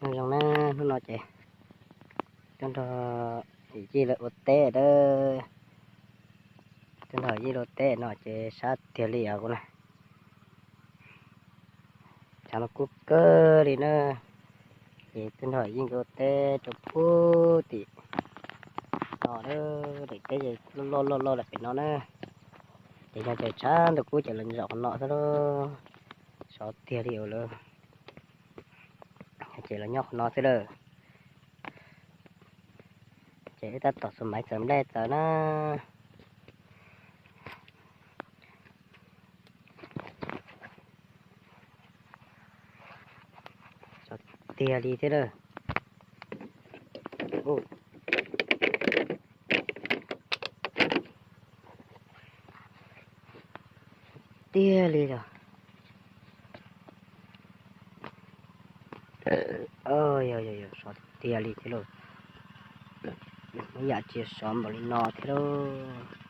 Nyob zoo na, hnub no ces tuaj nrog yij lawv ua teb a. Tuaj nrog yij lawv ua teb no ces sab tiag li os kuv na. Tshav ntuj kub kawg li na. Ces tuaj nrog yij nkawd ua teb rau puag tim no, daim teb ces loj loj loj loj lawm pem no na. Ces yog tias tshav ntuj kub ces lawv zaum qhov no xwb lauj. Sov tiag li os lawm. Ces lawv nyob qhov no xwb lawm. Ces wb tab tom xuas maiv txawv nplej txawv na. Sov tiag li thiab lawm. Tiag li os. Yog yog yog, sov tiag li thiab lauj. Muaj yam tsis sov npaum li no thiab lauj.